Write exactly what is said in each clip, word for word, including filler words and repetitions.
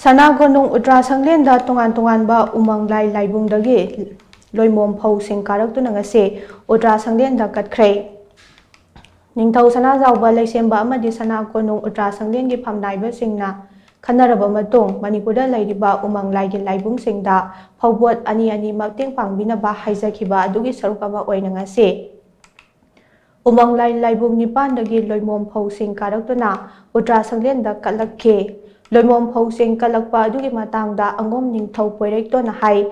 ꯁꯅꯥ ꯀꯣꯅꯨꯡ ꯎꯇ꯭ꯔꯥ ꯁꯪꯂꯦꯟꯗ ꯇꯣꯉꯥꯟ ꯇꯣꯉꯥꯟꯕ ꯎꯃꯪ ꯂꯥꯏ ꯂꯥꯏꯕꯨꯡꯗꯒꯤ ꯂꯣꯏꯃꯣꯝ ꯐꯧꯁꯤꯡ ꯀꯥꯔꯛꯇꯨꯅ ꯉꯁꯤ ꯎꯇ꯭ꯔꯥ ꯁꯪꯂꯦꯟꯗ ꯀꯠꯈ꯭ꯔꯦ꯫ ꯅꯤꯡꯊꯧ ꯁꯅꯥꯖꯥꯎꯕ ꯂꯩꯁꯦꯝꯕ ꯑꯃꯗꯤ ꯁꯅꯥ ꯀꯣꯅꯨꯡ ꯎꯇ꯭ꯔꯥ ꯁꯪꯂꯦꯟꯒꯤ ꯐꯝꯅꯥꯏꯕꯁꯤꯡꯅ ꯈꯟꯅꯔꯕ ꯃꯇꯨꯡ, ꯃꯅꯤꯄꯨꯔꯗ ꯂꯩꯔꯤꯕ ꯎꯃꯪ ꯂꯥꯏꯒꯤ ꯂꯥꯏꯕꯨꯡꯁꯤꯡꯗ ꯐꯧꯕꯣꯠ ꯑꯅꯤ ꯑꯅꯤ ꯃꯇꯦꯡ ꯄꯥꯡꯕꯤꯅꯕ ꯍꯥꯏꯖꯈꯤꯕ ꯑꯗꯨꯒꯤ ꯁꯔꯨꯛ ꯑꯃ ꯑꯣꯏꯅ ꯉꯁꯤ ꯎꯃꯪ ꯂꯥꯏ ꯂꯥꯏꯕꯨꯡ ꯅꯤꯄꯥꯟꯗꯒꯤ ꯂꯣꯏꯃꯣꯝ ꯐꯧꯁꯤꯡ ꯀꯥꯔꯛꯇꯨꯅ ꯎꯇ꯭ꯔꯥ ꯁꯪꯂꯦꯟꯗ ꯀꯠꯂꯛꯈꯤ꯫ ꯂꯣꯏꯃꯣꯝ ꯐꯧꯁꯤꯡ ꯀꯠꯂꯛꯄ ꯑꯗꯨꯒꯤ ꯃꯇꯥꯡꯗ ꯑꯉꯣꯝ ꯅꯤꯡꯊꯧ ꯄꯣꯏꯔꯩꯇꯣꯟꯅ ꯍꯥꯏ,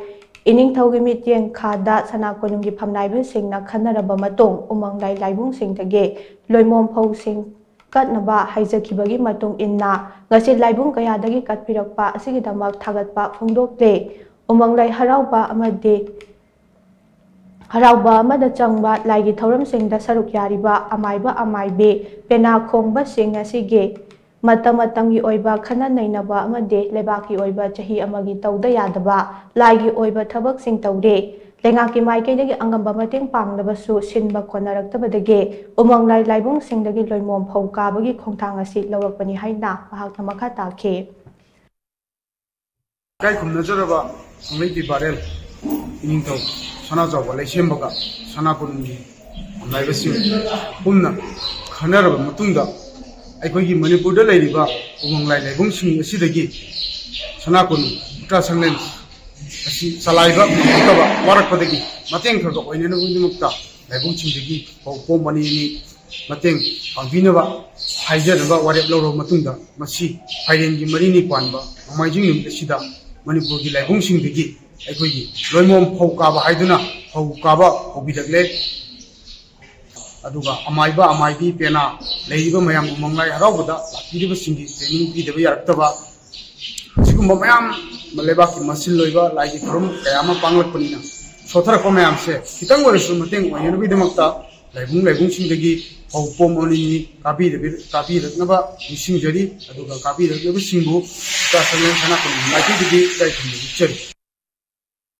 ꯏꯅꯤꯡꯊꯧꯒꯤ ꯃꯤꯠꯌꯦꯡ ꯈꯥꯗ ꯁꯅꯥ ꯀꯣꯅꯨꯡꯒꯤ ꯐꯝꯅꯥꯏꯕꯁꯤꯡꯅ ꯈꯟꯅꯔꯕ ꯃꯇꯨꯡ ꯎꯃꯪ ꯂꯥꯏ ꯂꯥꯏꯕꯨꯡꯁꯤꯡꯗꯒꯤ ꯂꯣꯏꯃꯣꯝ ꯐꯧꯁꯤꯡ ꯀꯠꯅꯕ ꯍꯥꯏꯖꯈꯤꯕꯒꯤ ꯃꯇꯨꯡ ꯏꯟꯅ ꯉꯁꯤ ꯂꯥꯏꯕꯨꯡ ꯀꯌꯥꯗꯒꯤ ꯀꯠꯄꯤꯔꯛꯄ ꯑꯁꯤꯒꯤꯗꯃꯛ ꯊꯥꯒꯠꯄ ꯐꯣꯡꯗꯣꯛꯂꯦ꯫ ꯎꯃꯪ ꯂꯥꯏ ꯍꯔꯥꯎꯕ ꯑꯃꯗꯤ ꯍꯔꯥꯎꯕ ꯑꯃꯗ ꯆꯪꯕ ꯂꯥꯏꯒꯤ ꯊꯧꯔꯝꯁꯤꯡꯗ ꯁꯔꯨꯛ ꯌꯥꯔꯤꯕ ꯑꯃꯥꯏꯕ ꯑꯃꯥꯏꯕꯤ ꯄꯦꯅꯥ ꯈꯣꯡꯕꯁꯤꯡ ꯑꯁꯤꯒꯤ ꯃꯇꯝ ꯃꯇꯝꯒꯤ ꯑꯣꯏꯕ ꯈꯟꯅ ꯅꯩꯅꯕ ꯑꯃꯗꯤ ꯂꯩꯕꯥꯛꯀꯤ ꯑꯣꯏꯕ ꯆꯍꯤ ꯑꯃꯒꯤ ꯇꯧꯗ ꯌꯥꯗꯕ ꯂꯥꯏꯒꯤ ꯑꯣꯏꯕ ꯊꯕꯛꯁꯤꯡ ꯇꯧꯔꯤ꯫ ꯂꯩꯉꯥꯛꯀꯤ ꯃꯥꯏꯀꯩꯗꯒꯤ ꯑꯉꯝꯕ ꯃꯇꯦꯡ ꯄꯥꯡꯂꯕꯁꯨ ꯁꯤꯟꯕ ꯀꯣꯟꯅꯔꯛꯇꯕꯗꯒꯤ ꯎꯃꯪ ꯂꯥꯏ ꯂꯥꯏꯕꯨꯡꯁꯤꯡꯗꯒꯤ ꯂꯣꯏꯃꯣꯝ ꯐꯧ ꯀꯥꯕꯒꯤ ꯈꯣꯡꯊꯥꯡ ꯑꯁꯤ ꯂꯧꯔꯛꯄꯅꯤ ꯍꯥꯏꯅ ꯃꯍꯥꯛꯅ ꯃꯈꯥ ꯇꯥꯈꯤ꯫ ꯏꯀꯥꯏ ꯈꯨꯝꯅꯖꯔꯕ ꯀꯪꯂꯩ ꯄꯤꯕꯥꯔꯦꯜ ꯏꯅꯤꯡꯊꯧ ꯁꯅꯥꯖꯥꯎꯕ ꯂꯩꯁꯦꯝꯕꯒ ꯁꯅꯥ ꯀꯣꯅꯨꯡꯒꯤ ꯐꯝꯅꯥꯏꯕꯁꯤꯡ ꯄꯨꯟꯅ ꯈꯟꯅꯔꯕ ꯃꯇꯨꯡꯗ ꯑꯩꯈꯣꯏꯒꯤ ꯃꯅꯤꯄꯨꯔꯗ ꯂꯩꯔꯤꯕ ꯎꯃꯪ ꯂꯥꯏ ꯂꯥꯏꯕꯨꯡꯁꯤꯡ ꯑꯁꯤꯗꯒꯤ ꯁꯅꯥ ꯀꯣꯅꯨꯡ ꯎꯇ꯭ꯔꯥ ꯁꯪꯂꯦꯟ ꯑꯁꯤ ꯆꯂꯥꯏꯕ ꯉꯝꯂꯛꯇꯕ ꯋꯥꯔꯛꯄꯗꯒꯤ ꯃꯇꯦꯡ ꯈꯔ ꯈꯔ ꯑꯣꯏꯅꯅꯕꯒꯤꯗꯃꯛꯇ ꯂꯥꯏꯕꯨꯡꯁꯤꯡꯗꯒꯤ ꯐꯧ ꯄꯣꯝ ꯑꯅꯤ ꯑꯅꯤ ꯃꯇꯦꯡ ꯄꯥꯡꯕꯤꯅꯕ ꯍꯥꯏꯖꯅꯕ ꯋꯥꯔꯦꯞ ꯂꯧꯔꯕ ꯃꯇꯨꯡꯗ ꯃꯁꯤ ꯐꯥꯏꯔꯦꯟꯒꯤ ꯃꯔꯤꯅꯤ ꯄꯥꯟꯕ ꯅꯣꯡꯃꯥꯏꯖꯤꯡ ꯅꯨꯃꯤꯠ ꯑꯁꯤꯗ ꯃꯅꯤꯄꯨꯔꯒꯤ ꯂꯥꯏꯕꯨꯡꯁꯤꯡꯗꯒꯤ ꯑꯩꯈꯣꯏꯒꯤ ꯂꯣꯏꯃꯣꯝ ꯐꯧ ꯀꯥꯕ ꯍꯥꯏꯗꯨꯅ ꯐꯧ ꯀꯥꯕ ꯍꯧꯕꯤꯔꯛꯂꯦ꯫ ꯑꯗꯨꯒ ꯑꯃꯥꯏꯕ ꯑꯃꯥꯏꯕꯤ ꯄꯦꯅꯥ ꯂꯩꯔꯤꯕ ꯃꯌꯥꯝ ꯎꯃꯪ ꯂꯥꯏ ꯍꯔꯥꯎꯕꯗ ꯂꯥꯛꯄꯤꯔꯤꯕꯁꯤꯡꯒꯤ training ꯄꯤꯗꯕ ꯌꯥꯔꯛꯇꯕ, ꯑꯁꯤꯒꯨꯝꯕ ꯃꯌꯥꯝ ꯂꯩꯕꯥꯛꯀꯤ ꯃꯁꯤꯜ ꯑꯣꯏꯕ ꯂꯥꯏꯒꯤ ꯊꯧꯔꯝ ꯀꯌꯥ ꯑꯃ ꯄꯥꯡꯂꯛꯄꯅꯤꯅ ꯁꯣꯊꯔꯛꯄ ꯃꯌꯥꯝꯁꯦ ꯈꯤꯇꯪ ꯑꯣꯏꯔꯁꯨ ꯃꯇꯦꯡ ꯑꯣꯏꯅꯅꯕꯒꯤꯗꯃꯛꯇ ꯂꯥꯏꯕꯨꯡ ꯂꯥꯏꯕꯨꯡꯁꯤꯡꯗꯒꯤ ꯐꯧ ꯄꯣꯝ ꯑꯅꯤ ꯀꯥꯕꯤꯔꯕꯤ-, ꯀꯥꯕꯤꯔꯛꯅꯕ ꯅꯤꯡꯁꯤꯡꯖꯔꯤ꯫ ꯑꯗꯨꯒ ꯀꯥꯕꯤꯔꯛꯂꯤꯕꯁꯤꯡꯕꯨ ꯎꯇ꯭ꯔꯥ ꯁꯪꯂꯦꯟ ꯁꯅꯥ ꯀꯣꯅꯨꯡ ꯃꯥꯏꯀꯩꯗꯒꯤ ꯏꯀꯥꯏ ꯈꯨꯝꯅꯕ ꯎꯠꯆꯔꯤ꯫